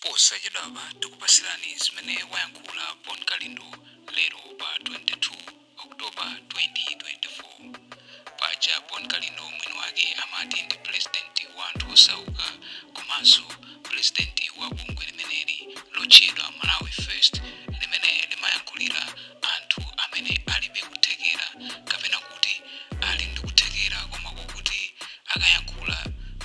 Posachedwapa tikupasirani zimene wayankhula Bon Kalindo lero pa 22 October 2024. Paja Bon Kalindo mwini wake amati ndi president wa anthu osauka komanso president wa bungwe limeneli lotchedwa Malawi First, limene limayankhulira anthu amene alibe kuthekera kapena kuti ali ndi kuthekera koma kokuti akayankhula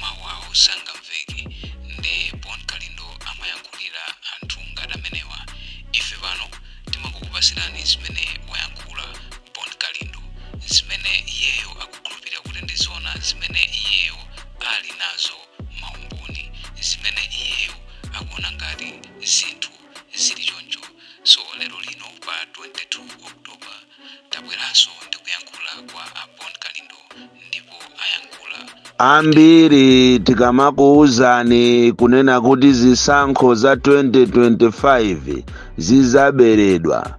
mawu awo sangamveke. Nde Bon Kalindo amayankhulira anthu ngati amenewa. Ife pano timangokupasirani zimene wayankhula Bon Kalindo, zimene iyeyo akukhulupirira kuti ndi zona, zimene iyeyo ali nazo maumboni, zimene iyeyo akuona ngati zinthu zili choncho. So lero lino pa 22 October tabweranso ndi kuyankhula kwa a Bon Kalindo ndipo ayankhula. Ambiri tikamakuwuzani kunena kuti zisankho za 2025 zizaberedwa,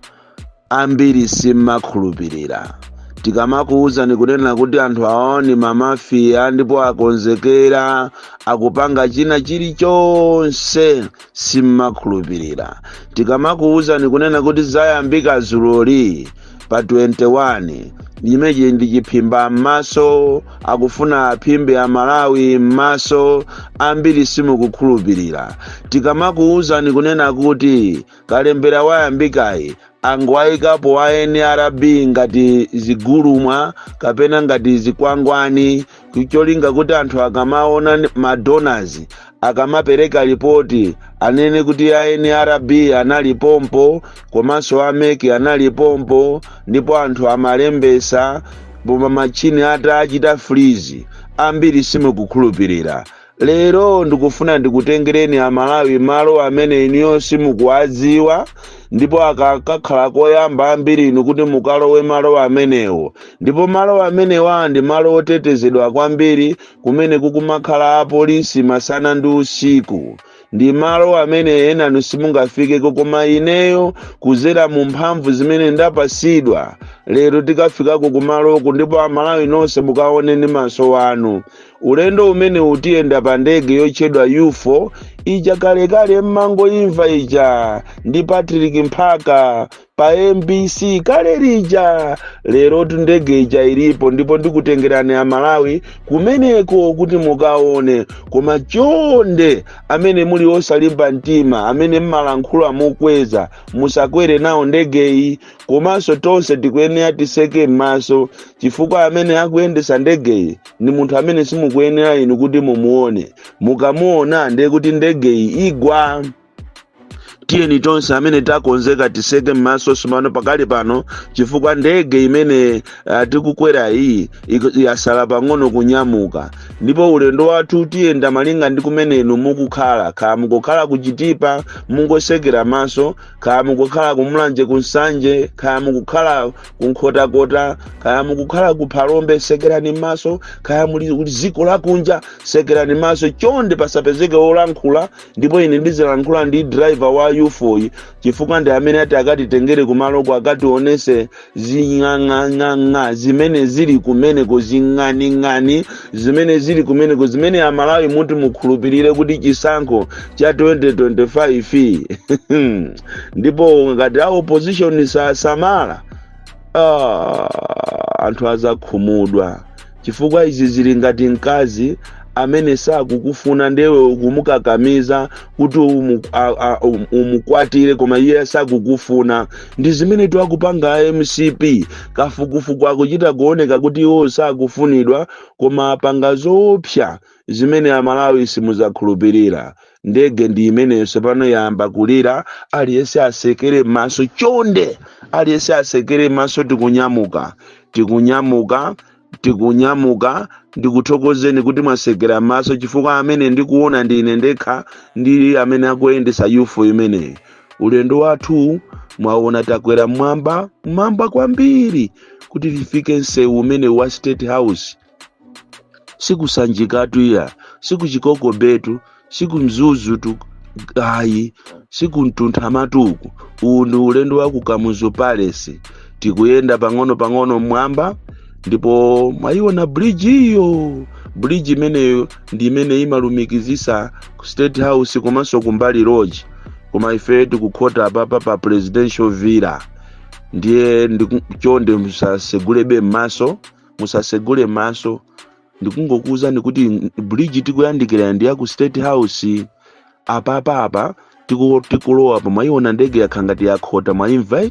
ambiri simmakhulupirira. Tikamakuwuzani kunena kuti anthu awawo ni mamafiya ndipo akonzekera, akupanga china chilichonse, simmakhulupirira. Tikamakuwuzani kunena kuti zayambika zuloli pa 21, imeji ndi chiphimba m'maso, akufuna aphimbe Amalawi m'maso, ambiri simukukhulupirira. Tikamakuwuzani kunena kuti kalembera wayambikayi angwayikapo wa NRB ngati zigulumwa kapena ngati zikwangwani, cholinga kuti anthu akamaona madonors akamapereka ripoti anene kuti a NRB anali pompo komanso a MEC anali pompo ndipo anthu amalembesa koma machini atachita freeze, ambiri simukukhulupirira. Lero ndikufuna ndikutengereni Amalawi malo amene iniyo simukuwadziwa, ndipo akakhala koyamba ambiri inu kuti mukalowe malo amenewo. Ndipo malo amenewa ndi malo otetezedwa kwambiri, kumene kukumakhala apolisi masana ndi usiku. Ndi malo amene enanu simungafikeko, koma ineyo kuzera mu mphamvu zimene ndapasidwa lero tikafikako kumaloko, ndipo Amalawi nonse mukaone ndi maso anu. Ulendo umene utiyenda pa ndege yotchedwa UFO ija, kalekale mmangoimva ija ndi Patrick Mphaka pa MBC kale lija. Lero ndege ija ilipo ndipo ndikutengerani Amalawi kumeneko kuti mukaone. Koma chonde, amene muli osalimba mtima, amene mmalankhula mokweza, musakwere nawo ndegeyi. Komanso tonse tikuyenera tiseke m'maso, chifukwa amene akuyendesa ndegeyi ndi munthu amene simukuyenera inu kuti mumuone. Mukamuona ndiye kuti ndegeyi igwa. Tiyeni tonse amene takonzeka tiseke m'maso sumano pakali pano, chifukwa ndege imene tikukwera iyi yasala pang'ono kunyamuka. Ndipo ulendo wathu tiyenda malinga ndi kumene inu mukukhala. Kaya mukukhala kuChitipa, mungosekera maso. Kaya mukukhala kuMulanje, kuNsanje, kaya mukukhala kuNkhotakota, kaya mukukhala ku Phalombe, sekerani maso. Kaya muli kuli ziko lakunja, sekerani maso. Chonde pasapezeke wolankhula, ndipo ine ndizilankhula ndi driver wa UFO yi, chifukwa ndi amene ati akatitengere kumaloko, akationese zing'ang'ang'ang'a zimene zili kumeneko, zing'aning'ani zimene zili kumeneko, zimene Amalawi muti mukhulupirire kuti chisankho cha 2025, ndipo ngati a opposition sasamala, anthu azakhumudwa, chifukwa izi zili ngati mkazi amene sakukufuna, ndewe ukumukakamiza kuti umukwatire, koma iye sakukufuna. Ndi zimene twakupanga a MCP. Kafukufuku akuchita kuoneka kuti iwo sakufunidwa, koma apanga zoopsa zimene Amalawi simuzakhulupirira. Ndege ndi imeneyo pano yamba kulira. Aliyense asekere maso, chonde, aliyense asekere maso. Tikunyamuka, tikunyamuka, tikunyamuka. Ndikuthokozeni kuti mwasekera maso, chifukwa amene ndikuona ndine ndekha ndi amene akuyendesa UFO imeneyi. Ulendo wathu mwaona takwera mmwamba mmwamba kwambiri kuti tifike msewu umene wa State House. Sikusanjikatu iya, sikuchikokobetu, sikumzuzutu ayi, sikumtunthamatuku. Uwu ndi ulendo wa ku Kamuzu Palace. Tikuyenda pang'ono pang'ono mmwamba, ndipo mwayiona bridge iyo. Bridge imeneyo ndi imene imalumikizisa ku State House komanso kumbali Lodge, koma ife tikukhota apapa pa Presidential Villa. Ndiye chonde musasegulebe m'maso, musasegule m'maso. Ndikungokuwuzani kuti bridge tikuyandikira ndi ya ku State House. Apapa apa tikulowa pa, mwayiona ndege yakhala ngati yakhota, mwaimva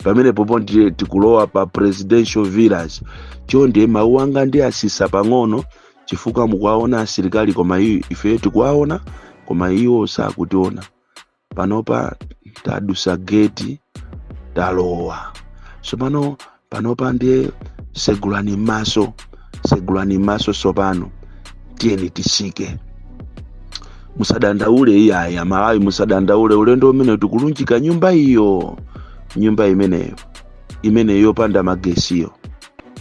pamene popo? Ndiye tikulowa pa Presidential Villas. Chonde mawu anga ndi asisa pang'ono chifukwa mukuwaona asilikali, koma ife tikuwaona koma iwo sakutiona. Panopa tadusa geti, talowa. Sopano panopa ndiye segulani maso, segulani maso. Sopano tiyeni tisike, musadandaule iyaya. Malawi, musadandaule. Ulendo umene tikulunjika nyumba iyo, nyumba imeneyo, imeneyo yopanda magesiyo,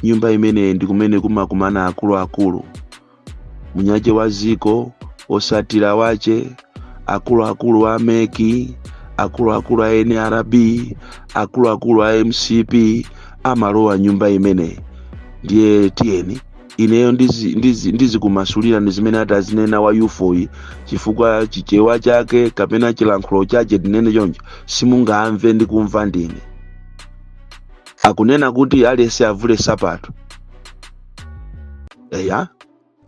nyumba imeneyi ndi kumene kumakumana akuluakulu, munyache wa ziko, osatira wache, akuluakulu a MEC, akuluakulu a NRB, akuluakulu a MCP amalowa nyumba imeneyi. Ndiye tiyeni ineyo ndizikumasulira ndi zimene atazinena wa UFO yi, chifukwa Chichewa chake kapena chilankhulo chake, tinene choncho, simungamve ndi kumva ndine. Akunena kuti aliyense avule sapato. Eya,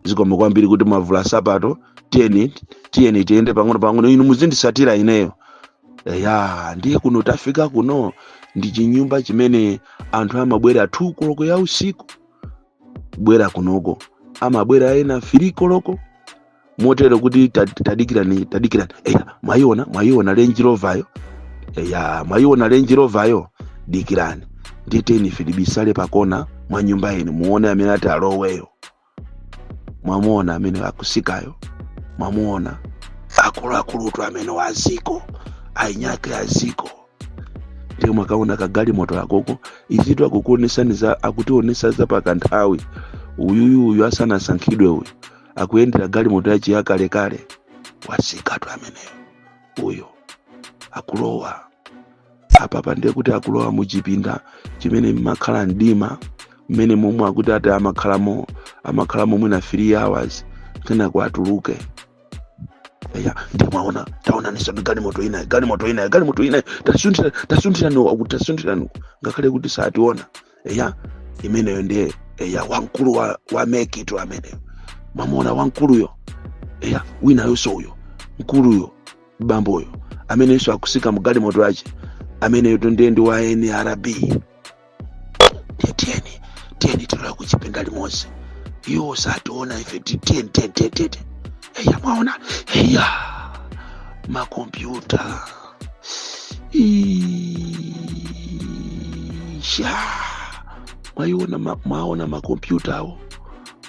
zikomo kwambiri kuti mwavula sapato. Tiyeni, tiyeni tiyende pang'ono pang'ono, inu muzindisatira ineyo. Eya, ndiye kuno tafika kuno ndi chinyumba chimene anthu amabwera 2 koloko ya usiku kubwera kunoko, amabwera ena 3 koloko, motero kuti tadikirani, tadikirani. Eya, mwayiona, mwayiona Range Rover yo? Eya, mwayiona Range Rover yo? Dikirani, nditeni ife tibisale pakona mwa nyumba ino, muone amene ati aloweyo. Mwamuona amene akusikayo? Mwamuona akuluakulutu amene waziko ainyake aziko? Ndiye mwakaona kagalimoto akoko. Izitu akukuonesani za, akutionesa za pakanthawi. Uyuyu uyu asanasankhidwe uyu akuyendera galimoto yachi yakalekale. Wasikatu ameneyo uyo akulowa apapa. Ndiye kuti akulowa muchipinda chimene mmakhala mdima mmene momwe akuti ati amakhalamo mwina 3 hours, kenako atuluke. Eya, ndiye mwaona, taonaninso galimoto inayi, galimoto inayi, galimoto inayi. Tasunthira, tasunthirani uku, tasunthirani uku, ngakhale kuti sationa. Eya, imeneyo ndiye, eya, wamkulu wa MEC tu ameneyo. Mwamuona wamkuluyo? Eya, winayonso uyo mkuluyo, bamboyo amenenso akusika mgalimoto ache, ameneyo to ndiye ndi wa NRB. Ndiye tiyeni, tiyeni tilowa kuchipinda limodzi, iwo sationa ife. Tiyeni, tiyeni, tiyeni, tiyeni. Eya, mwaona? Eya, makompyuta isha, mwayiona mwaona makompyuta awo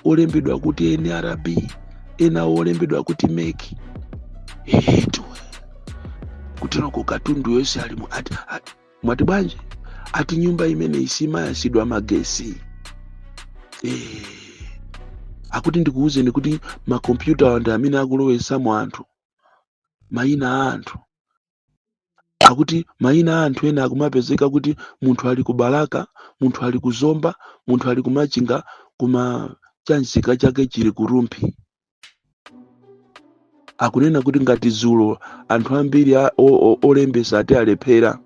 olembedwa kuti NRB, enawo olembedwa kuti MEC. Etu, kuteroko katundu yonse ali ati, mwati bwanji? Ati nyumba imene isimayasidwa magesi. Akuti ndikuwuzeni kuti makompyuta awa ndi amene akulowesamo anthu, mayina a anthu. Akuti mayina a anthu ena akumapezeka kuti munthu ali ku Balaka, munthu ali ku Zomba, munthu ali ku Machinga, koma chanzika chake chili ku Rumphi. Akunena kuti ngati zulo anthu ambiri olembesa ati alephera,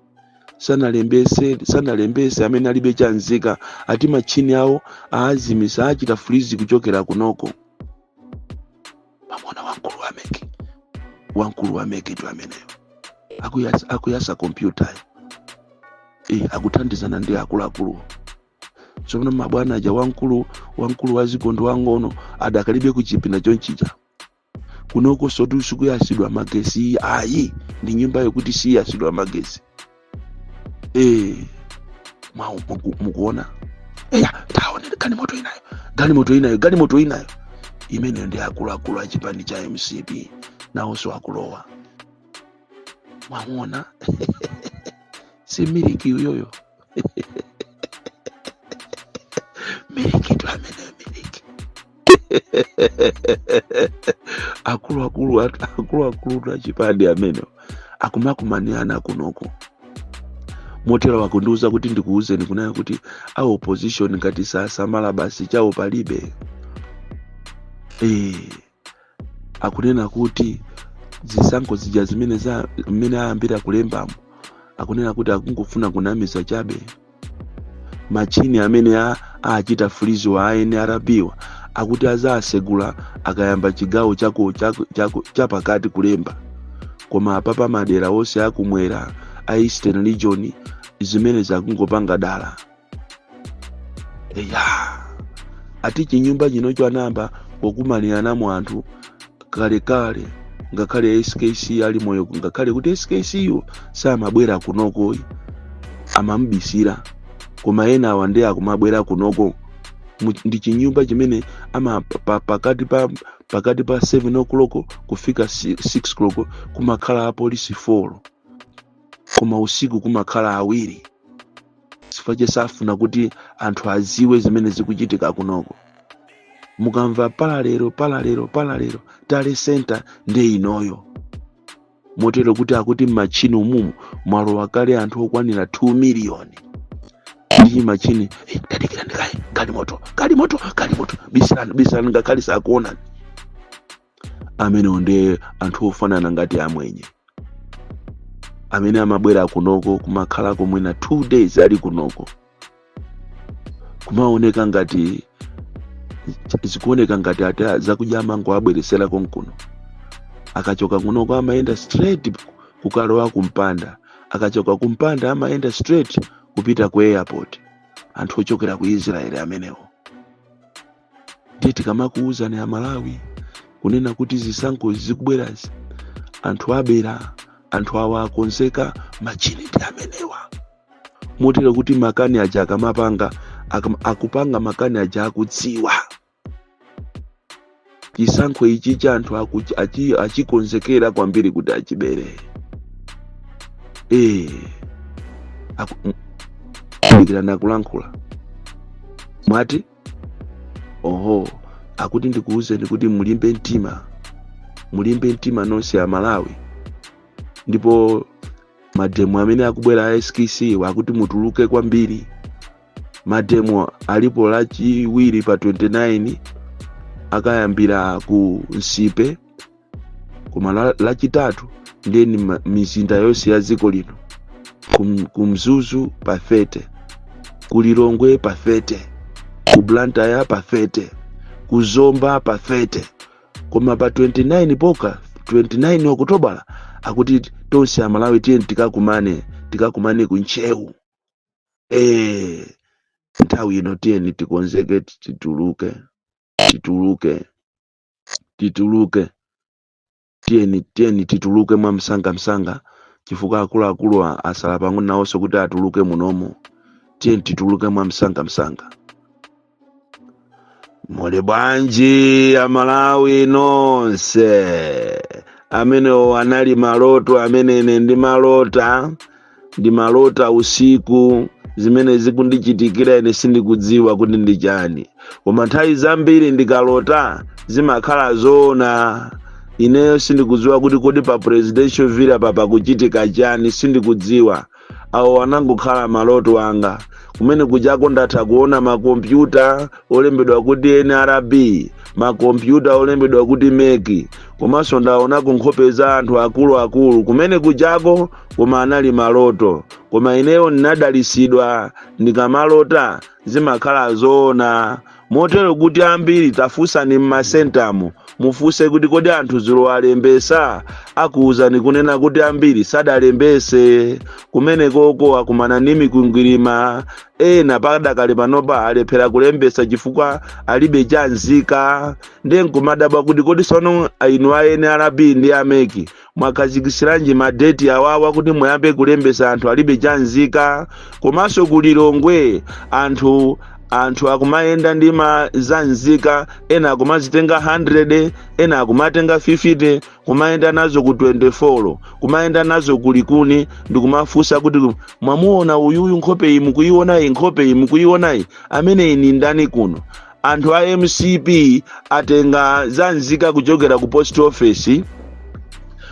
sanalembese, sanalembese amene alibe chanzika, ati machini awo aazimisa, achita freeze kuchokera kunoko. Pamona wamkulu wa MEC, wamkulu wa MEC tu ameneyo akuyasa, akuyasa kompyutayo. Akuthandizana ndi akuluakuluwo. Tsopano mabwana aja, wamkulu, wamkulu wa ziko ndi wang'ono, adakalibe kuchipinda chonchija. Kunoko sotu sikuyasidwa magesi ayi, ndi nyumba yokuti siyasidwa magesi. Mukuona? Eya, taone galimoto inayo, galimoto inayo, galimoto inayo. Imeneyo ndi akuluakulu a chipani cha MCP, nawonso akulowa. Mwamuona? Si miliki uyoyo? Miliki tu ameneyo, miliki. Akuluakulu, akuluakulu achipani ameneyo akumakumanirana kunoko. Motero wakundiuza kuti ndikuuzeni kunena kuti a opposition ngati sasamala, basi chawo palibe. Akunena kuti zisankho zija zimene za mmene ayambira kulembamo, akunena kuti akungofuna kunamiza chabe. Machini amene achita freeze wa a NRB wa akuti azasegula akayamba chigawo chako chapakati kulemba. Koma apapa madera onse akumwera, a Eastern Region, zimene zakungopanga dala. Eya, ati chinyumba chinocho anayamba kukumanira namo anthu kalekale, ngakhale SKC ali moyo, ngakhale kuti SKC yo samabwera kunoko, amamubisira, koma ena awa ndiye akumabwera kunoko. Ndi chinyumba chimene ama pakati pa 7 o'clock kufika 6 o'clock kumakhala apolisi 4, koma usiku kumakhala awiri, chifukwa chesafuna kuti anthu aziwe zimene zikuchitika kunoko. Mukamva parallel, parallel, parallel tally center, ndi inoyo. Motero kuti akuti m'machini umumu mwalowa kale anthu okwanira 2 miliyoni ndi machini. Tadikira ndikayi, galimoto, galimoto, galimoto, bisirani, bisirani, ngakhale sakuonani. Amenewo ndi anthu ofanana ngati amwenye amene amabwera kunoko kumakhalako mwina 2 days ali kunoko, kumaoneka ngati zikuoneka ngati ati zakudya amango abweresera konkuno. Akachoka kunoko amayenda straight kukalowa kumpanda, akachoka kumpanda amayenda straight kupita ku airport. Anthu ochokera ku Israeli amenewo. Ndiye tikamakuwuzani Amalawi kunena kuti zisankho zikubwerazi anthu abera, anthu awa akonzeka, machini ndi amenewa. Motero kuti makani aja akamapanga, akupanga makani aja akudziwa chisankho ichi cha anthu achikonzekera kwambiri kuti achibere. Dikira, nakulankhula mwati oho. Akuti ndikuwuzeni kuti mulimbe mtima, mulimbe mtima nonse Amalawi. Ndipo mademo amene akubwera a SKC akuti mutuluke kwambiri. Mademo alipo Lachiwiri pa 29, akayambira ku Nsipe, koma Lachitatu ndiye ni mizinda yonse ya dziko lino. Ku Mzuzu pa 30, ku Lilongwe pa 30, ku Blantyre pa 30, ku Zomba pa 30, koma pa 29 poka, 29 Okutobala, akuti tonse Amalawi tiye tikakumane, tikakumane ku Ntcheu. Nthawi ino tiyeni tikonzeke, tituluke, tituluke, tituluke. Tiyeni, tiyeni tituluke mwa msangamsanga, chifukwa akuluakulu asala pang'ono nawonso kuti atuluke munomo. Tiyeni tituluke mwa msangamsanga. Muli bwanji Amalawi nonse? Amenewo anali maloto amene ine ndimalota. Ndimalota usiku, zimene zikundichitikira ine sindikudziwa kuti ndi chani, koma nthawi zambiri ndikalota zimakhala zoona. Ineyo sindikudziwa kuti kodi pa Presidential Villa papa kuchitika chani, sindikudziwa. Awo anangokhala maloto anga. Kumene kujako ndatha kuona makompyuta olembedwa kuti NRB, makompyuta olembedwa kuti MEC, komanso ndaonako nkhope za anthu akuluakulu kumene kujako, koma anali maloto. Koma ineyo ndinadalisidwa, ndikamalota zimakhala zoona. Motero kuti ambiri tafunsani m'masentamo, mufunse kuti kodi anthu dzulo alembesa, akuwuzani kunena kuti ambiri sadalembese. Kumene koko akumana ndi mikwingwirima. Ena padakali panopa alephera kulembesa chifukwa alibe chanzika. Ndiye nkumadabwa kuti kodi sono inu a NRB ndi a MEC mwakhazikisiranji madeti awawa kuti muyambe kulembesa anthu alibe chanzika? Komanso kulilongwe anthu akumayenda ndi ma zanzika, ena akumazitenga 100, ena akumatenga 50, kumayenda nazo ku 24, kumayenda nazo ku Likuni, ndikumafunsa kuti mwamuona uyuyu, nkhope iyi mukuionayi, nkhope iyi mukuionayi, amene ini ndani kuno? Anthu a MCP atenga zanzika kuchokera ku post office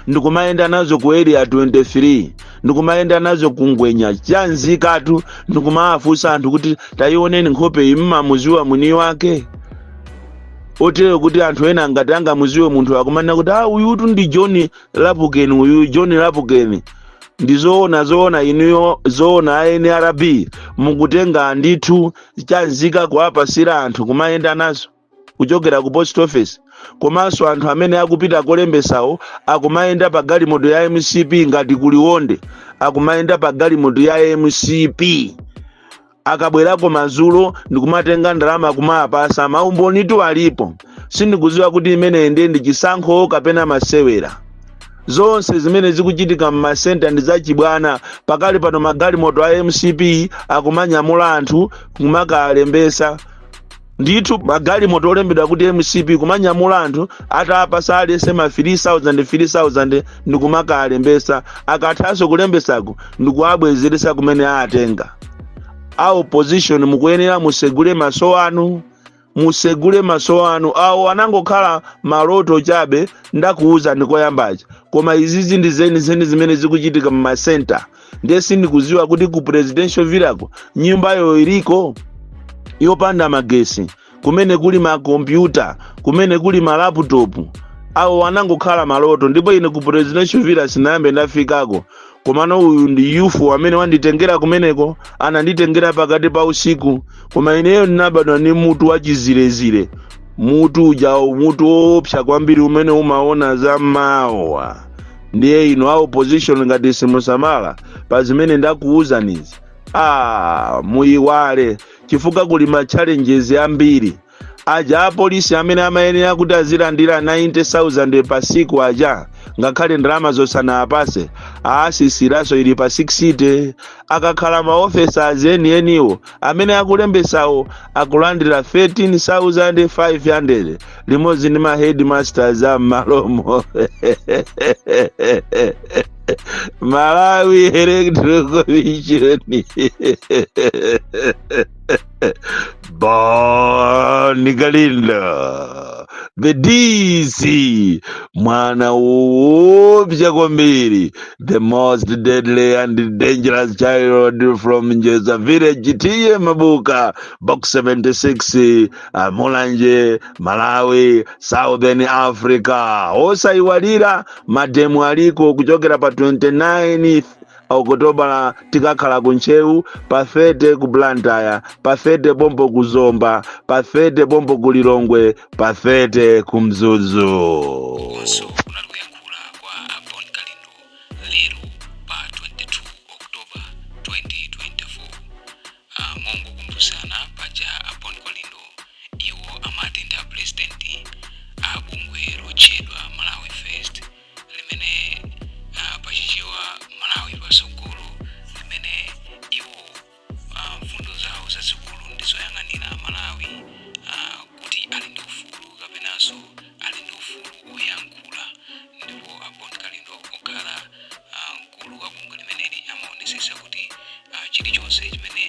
ndikumayenda nazo ku Area 23, ndikumayenda nazo ku Ngwenya, chanzikatu, ndikumawafunsa anthu kuti tayioneni nkhope iyi, mmamuziwa mwini wake? Otero kuti anthu ena ngati angamuziwe munthu akumanena kuti, "Ah, uyutu ndi John Lapukeni, uyu John Lapukeni." Ndi zoona, zoona inuyo, zoona a NRB mukutenga ndithu chanzika kuwapasira anthu kumayenda nazo kuchokera ku post office, komanso anthu amene akupita kolembesawo akumayenda pa galimoto ya MCP ngati kuliwonde, akumayenda pa galimoto ya MCP. Akabwerako madzulo ndikumatenga ndalama kumapasa. Maumbonitu alipo. Sindikudziwa kuti imeneyi ndiye ndi chisankho kapena masewera. Zonse zimene zikuchitika mmasenta ndi zachibwana. Pakali pano magalimoto a MCP akumanyamula anthu kumakalembesa ndithu, magalimoto olembedwa kuti MCP kumanyamula anthu atapasa aliyense ma 3000 3000 ndikumakalembesa. Akathanso kulembesako ndikuwabwezeresa kumene atenga. A opposition mukuyenera musegule maso anu, musegule maso anu. Awo anangokhala maloto chabe, ndakuuza ndikoyambacha, koma izizi ndi zenizeni zimene zikuchitika mmasenta. Ndiye sindikuziwa kuti ku Presidential Villako nyumbayo iliko yopanda magesi, kumene kuli makompyuta, kumene kuli ma laptop. Awo anangokhala maloto. Ndipo ine ku Presidential Villa sinayambe ndafikako, komano uyu ndi yufu amene wanditengera kumeneko. Ananditengera pakati pa usiku, koma ineyo ndinabadwa ndi mutu wachizirezire, mutu uja, mutu woopsa kwambiri umene umaona za mawa. Ndiye inu a opposition, ngati simusamala pa zimene ndakuwuzanizi, ah, muyiwale, chifukwa kuli ma challenges ambiri. Aja apolisi amene amayenera kuti azilandira 90,000 pa siku aja, ngakhale ndalama zosanapase, aasisiraso, ili pa 60. Akakhala ma officers enieniwo amene akulembesawo akulandira 13,500 limodzi ndi ma headmasters am'malomo. Malawi Electoral Commission, Bon Kalindo the DC, mwana woopsa kwambiri, the most deadly and dangerous child from Njeza village, T/A Mabuka, Box 76, Mulanje, Malawi, Southern Africa. Osayiwalira ma demo aliko kuchokera pa 29 Okutobala tikakhala ku Ntcheu, pa 30 ku Blantyre, pa 30 pompo ku Zomba, pa 30 pompo ku Lilongwe, pa 30 ku Mzuzu. Ukonso kunali kuyankhula kwa a Bon Kalindo lero pa 22 October 2024. Mongokumbutsana paja a Bon Kalindo iwo amati ndi a president a bungwe lotchedwa Malawi First, limene pachichewa Malawi Patsogolo, limene iwo mfundo zawo zazikulu ndi zoyang'anira Malawi kuti ali ndi ufulu kapenanso ali ndi ufulu woyankhula. Ndipo a Bon Kalindo okhala mkulu wa bungwe limeneli amaonetsetsa kuti chilichonse chimene